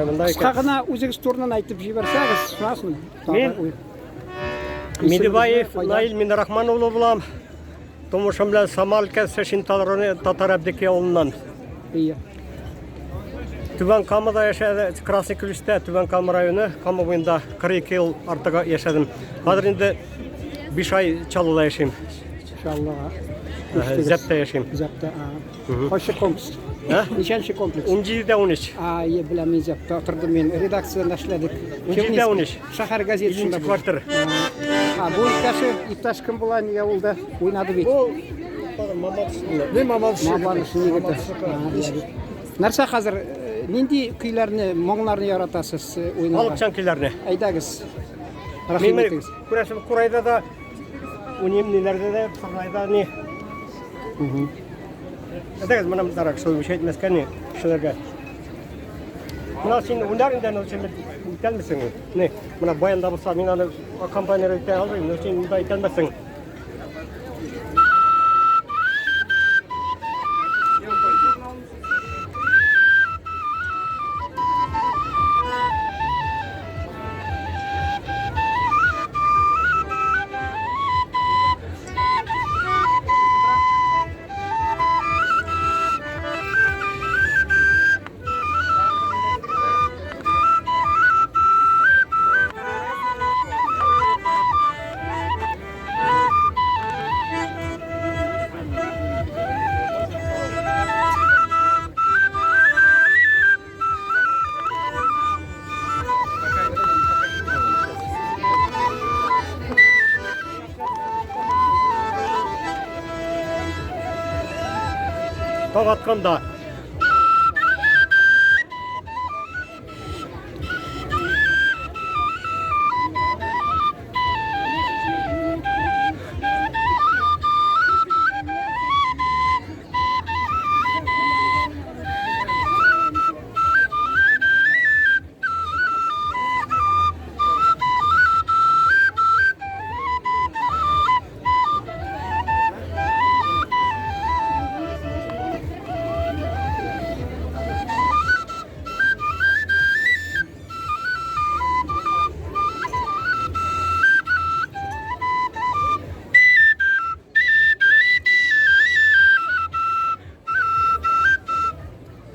Курай монда Кыска икән. гына үзегез турыннан әйтеп җибәрсәгез, шуннан соң тагы Мин- уй- Миндебаев Исемегезне, кайдан? Наил Минрахман улы булам. Тумышым белән Самар өлкәсе Шинтал районы Татар Әбдеки авылыннан. Ие. Түбән Камада яшәде, Красный Ключтә, Түбән Кама районы, Кама буенда 42 ел артык яшәдем. Хәзер инде 5 ай Чаллыда яшим. Чаллыга. Ә, Зәптә яшим. Зәптә. Кайсы комплекс? Ә? Ничәнче комплекс? 17-дә 13. А, е, беләм мин Зәптә утырдым мин. Редакциядә эшләдек. 17-дә 13. Шәһәр газетасында. Иллинче квартир. А, бу иптәше, иптәш кем була, нигә ул да уйнады бит. Бу Мамадыш. Мин Мамадыш. Мамадыш егете. Нәрсә хәзер, нинди көйләрне, моңнарны яратасыз уйнарга? Халыкчан көйләрне. Әйдәгез. Рәхим Мин итегез. күрәсең, Курайда да уйныйм, ниләрдә дә, Сырнайда ни. Әйдәгез, менә мондарак шул үч әйтмәскә ни, кешеләргә. Менә син уйнар инде, аны син үтәлмисең. Ни, менә баянда булса, мин аны аккомпанер итә алмыйм, но син монда әйтәлмәссең. Таң атканда.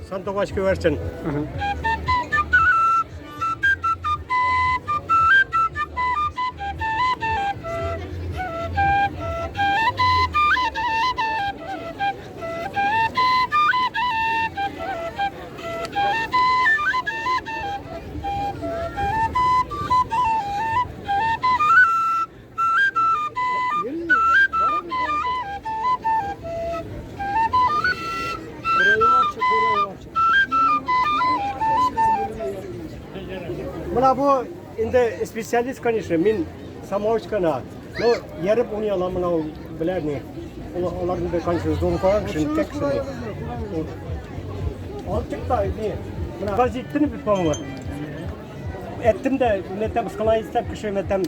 Сандугач күгәрчен. Менә бу инде специалист, конечно, мин самоучка гына. Но ярып уйный алам, менә ул белә ни. Ул алар инде, конечно, зур куйган кеше, ниткән кеше. Алып чык та, ни. Менә газеттен бит, по-моему. Әттем дә, мәтәм, скала эзләп кеше, мәтәм.